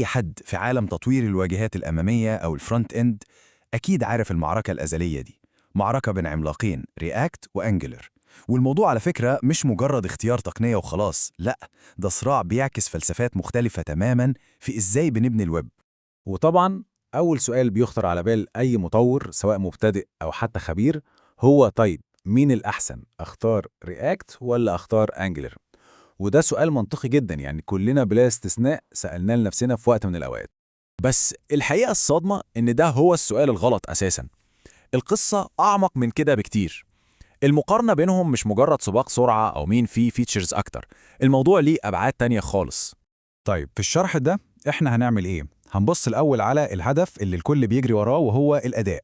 أي حد في عالم تطوير الواجهات الأمامية أو ال front end أكيد عارف المعركة الأزلية دي، معركة بين عملاقين React و Angular. والموضوع على فكرة مش مجرد اختيار تقنية وخلاص، لا، ده صراع بيعكس فلسفات مختلفة تماما في إزاي بنبني الويب. وطبعا أول سؤال بيخطر على بال أي مطور، سواء مبتدئ أو حتى خبير، هو طيب مين الأحسن؟ أختار React ولا أختار Angular؟ وده سؤال منطقي جدا، يعني كلنا بلا استثناء سألناه لنفسنا في وقت من الأوقات. بس الحقيقة الصادمة إن ده هو السؤال الغلط أساساً. القصة أعمق من كده بكتير. المقارنة بينهم مش مجرد سباق سرعة أو مين فيه features أكتر، الموضوع ليه أبعاد تانية خالص. طيب في الشرح ده احنا هنعمل ايه؟ هنبص الأول على الهدف اللي الكل بيجري وراه وهو الأداء.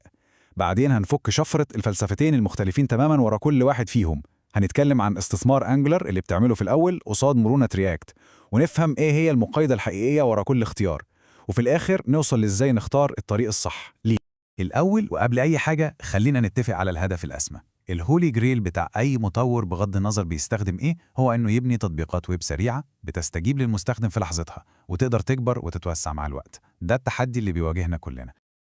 بعدين هنفك شفرة الفلسفتين المختلفين تماما ورا كل واحد فيهم. هنتكلم عن استثمار Angular اللي بتعمله في الأول قصاد مرونة React، ونفهم ايه هي المقايضة الحقيقية ورا كل اختيار. وفي الآخر نوصل لإزاي نختار الطريق الصح ليه. الأول وقبل أي حاجة خلينا نتفق على الهدف الأسمى. ال holy grail بتاع أي مطور بغض النظر بيستخدم إيه، هو إنه يبني تطبيقات ويب سريعة بتستجيب للمستخدم في لحظتها وتقدر تكبر وتتوسع مع الوقت. ده التحدي اللي بيواجهنا كلنا.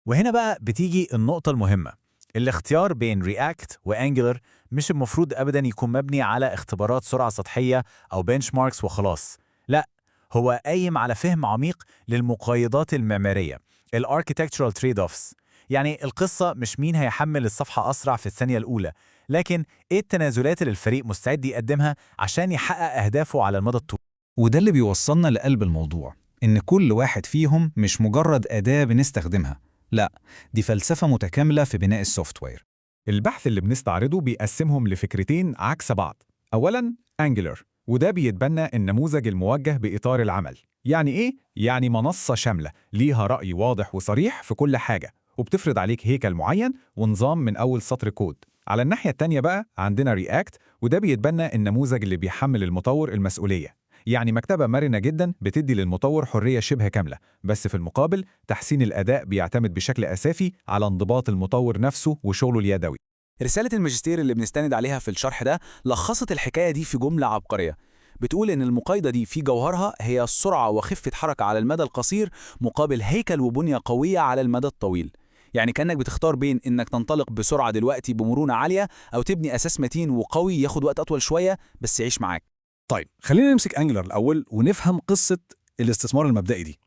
وهنا بقى بتيجي النقطة المهمة. الاختيار بين React و Angular مش المفروض أبدا يكون مبني على اختبارات سرعة سطحية أو benchmarks وخلاص. لا، هو قايم على فهم عميق للمقايضات المعمارية، ال architectural trade-offs. يعني القصة مش مين هيحمل الصفحة أسرع في الثانية الأولى، لكن إيه التنازلات اللي الفريق مستعد يقدمها عشان يحقق أهدافه على المدى الطويل. وده اللي بيوصلنا لقلب الموضوع، إن كل واحد فيهم مش مجرد أداة بنستخدمها، لا، دي فلسفة متكاملة في بناء ال software. البحث اللي بنستعرضه بيقسمهم لفكرتين عكس بعض. أولاً Angular، وده بيتبنى النموذج الموجه بإطار العمل. يعني إيه؟ يعني منصة شاملة ليها رأي واضح وصريح في كل حاجة، وبتفرض عليك هيكل معين ونظام من أول سطر كود. على الناحية التانية بقى عندنا React، وده بيتبنى النموذج اللي بيحمل المطور المسؤولية. يعني مكتبة مرنة جدا بتدي للمطور حرية شبه كاملة، بس في المقابل تحسين الأداء بيعتمد بشكل أساسي على انضباط المطور نفسه وشغله اليدوي. رسالة الماجستير اللي بنستند عليها في الشرح ده لخصت الحكاية دي في جملة عبقرية، بتقول إن المقايضة دي في جوهرها هي السرعة وخفة حركة على المدى القصير مقابل هيكل وبنية قوية على المدى الطويل. يعني كأنك بتختار بين إنك تنطلق بسرعة دلوقتي بمرونة عالية، أو تبني أساس متين وقوي ياخد وقت أطول شوية بس يعيش معاك. طيب خلينا نمسك Angular الأول ونفهم قصة الاستثمار المبدئي دي.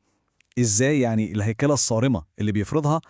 إزاي يعني الهيكلة الصارمة اللي بيفرضها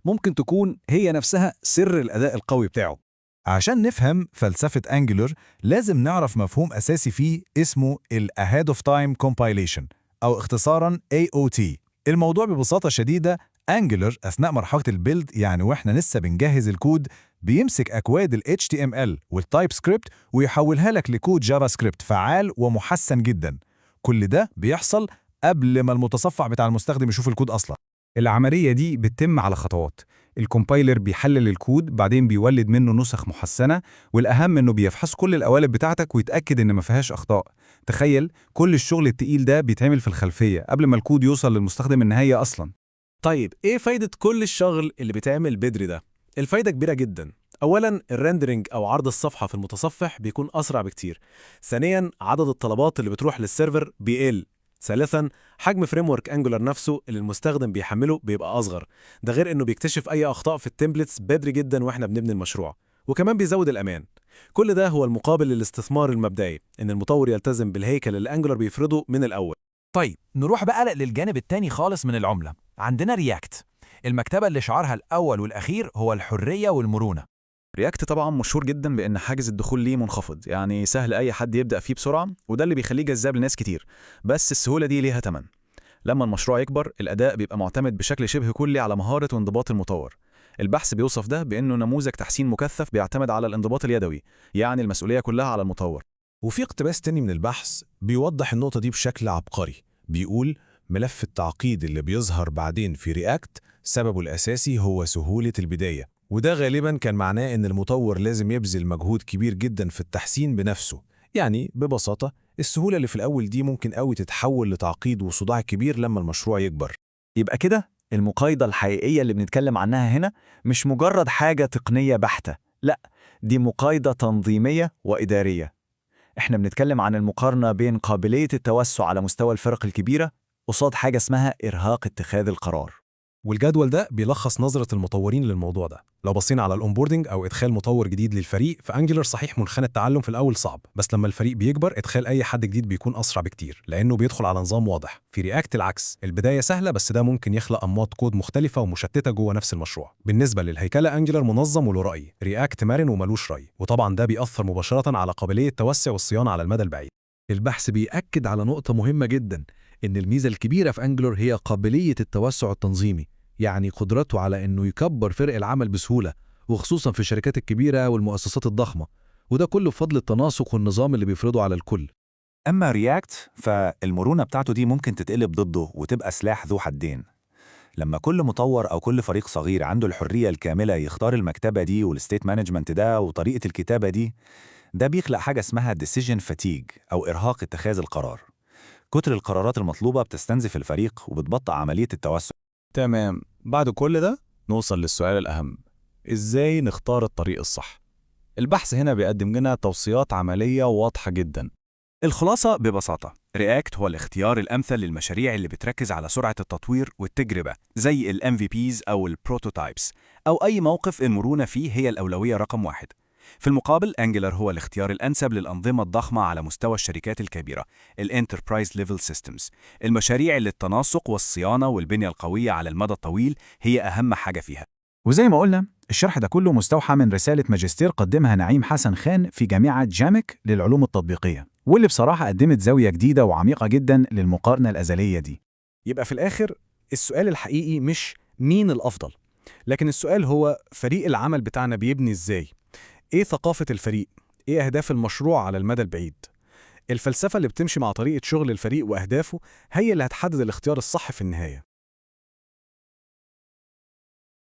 ممكن تكون هي نفسها سر الأداء القوي بتاعه؟ عشان نفهم فلسفة Angular لازم نعرف مفهوم أساسي فيه اسمه ال Ahead of Time Compilation أو اختصاراً AOT. الموضوع ببساطة شديدة، Angular أثناء مرحلة ال build، يعني وإحنا لسه بنجهز الكود، بيمسك أكواد ال HTML وال TypeScript ويحولها لك لكود JavaScript فعال ومحسن جدا. كل ده بيحصل قبل ما المتصفح بتاع المستخدم يشوف الكود أصلا. العملية دي بتتم على خطوات. ال compiler بيحلل الكود، بعدين بيولد منه نسخ محسنة، والأهم إنه بيفحص كل القوالب بتاعتك ويتأكد إن ما فيهاش أخطاء. تخيل كل الشغل التقيل ده بيتعمل في الخلفية قبل ما الكود يوصل للمستخدم النهائي أصلا. طيب ايه فايدة كل الشغل اللي بيتعمل بدري ده؟ الفايدة كبيرة جدا. أولا ال rendering أو عرض الصفحة في المتصفح بيكون أسرع بكتير. ثانيا عدد الطلبات اللي بتروح لل server بيقل. ثالثا حجم framework Angular نفسه اللي المستخدم بيحمله بيبقى أصغر. ده غير إنه بيكتشف أي أخطاء في ال templates بدري جدا وإحنا بنبني المشروع، وكمان بيزود الأمان. كل ده هو المقابل للاستثمار المبدئي، إن المطور يلتزم بالهيكل اللي Angular بيفرضه من الأول. طيب نروح بقى للجانب التاني خالص من العملة. عندنا React، المكتبة اللي شعارها الأول والأخير هو الحرية والمرونة. React طبعا مشهور جدا بان حاجز الدخول ليه منخفض، يعني سهل اي حد يبدا فيه بسرعه، وده اللي بيخليه جذاب لناس كتير. بس السهوله دي ليها ثمن. لما المشروع يكبر الاداء بيبقى معتمد بشكل شبه كلي على مهاره وانضباط المطور. البحث بيوصف ده بانه نموذج تحسين مكثف بيعتمد على الانضباط اليدوي، يعني المسؤوليه كلها على المطور. وفي اقتباس تاني من البحث بيوضح النقطة دي بشكل عبقري، بيقول ملف التعقيد اللي بيظهر بعدين في React سببه الأساسي هو سهولة البداية، وده غالبا كان معناه إن المطور لازم يبذل مجهود كبير جدا في التحسين بنفسه. يعني ببساطة السهولة اللي في الأول دي ممكن قوي تتحول لتعقيد وصداع كبير لما المشروع يكبر. يبقى كده المقايضة الحقيقية اللي بنتكلم عنها هنا مش مجرد حاجة تقنية بحتة، لا، دي مقايضة تنظيمية وإدارية. احنا بنتكلم عن المقارنة بين قابلية التوسع على مستوى الفرق الكبيرة قصاد حاجة اسمها إرهاق اتخاذ القرار. والجدول ده بيلخص نظرة المطورين للموضوع ده. لو بصينا على ال onboarding أو إدخال مطور جديد للفريق، ف Angular صحيح منحنى التعلم في الأول صعب، بس لما الفريق بيكبر إدخال أي حد جديد بيكون أسرع بكتير، لأنه بيدخل على نظام واضح. في React العكس، البداية سهلة بس ده ممكن يخلق أنماط كود مختلفة ومشتتة جوه نفس المشروع. بالنسبة للهيكلة، Angular منظم وله رأي، React مرن وملوش رأي، وطبعا ده بيأثر مباشرة على قابلية التوسع والصيانة على المدى البعيد. البحث بيأكد على نقطة مهمة جدا، إن الميزة الكبيرة في Angular هي قابلية التوسع التنظيمي، يعني قدرته على إنه يكبر فرق العمل بسهولة، وخصوصا في الشركات الكبيرة والمؤسسات الضخمة، وده كله بفضل التناسق والنظام اللي بيفرضه على الكل. أما React فالمرونة بتاعته دي ممكن تتقلب ضده وتبقى سلاح ذو حدين. لما كل مطور أو كل فريق صغير عنده الحرية الكاملة يختار المكتبة دي وال state management ده وطريقة الكتابة دي، ده بيخلق حاجة اسمها decision fatigue أو إرهاق اتخاذ القرار. كتر القرارات المطلوبة بتستنزف الفريق وبتبطئ عملية التوسع. تمام، بعد كل ده نوصل للسؤال الأهم، إزاي نختار الطريق الصح؟ البحث هنا بيقدم لنا توصيات عملية واضحة جدا. الخلاصة ببساطة، React هو الاختيار الأمثل للمشاريع اللي بتركز على سرعة التطوير والتجربة زي ال MVPs أو ال prototypes، أو أي موقف المرونة فيه هي الأولوية رقم واحد. في المقابل، Angular هو الاختيار الأنسب للأنظمة الضخمة على مستوى الشركات الكبيرة، ال Enterprise Level Systems، المشاريع اللي التناسق والصيانة والبنية القوية على المدى الطويل هي أهم حاجة فيها. وزي ما قلنا، الشرح ده كله مستوحى من رسالة ماجستير قدمها نعيم حسن خان في جامعة جامك للعلوم التطبيقية، واللي بصراحة قدمت زاوية جديدة وعميقة جدا للمقارنة الأزلية دي. يبقى في الآخر السؤال الحقيقي مش مين الأفضل، لكن السؤال هو فريق العمل بتاعنا بيبني إزاي؟ إيه ثقافة الفريق؟ إيه أهداف المشروع على المدى البعيد؟ الفلسفة اللي بتمشي مع طريقة شغل الفريق وأهدافه هي اللي هتحدد الاختيار الصح في النهاية.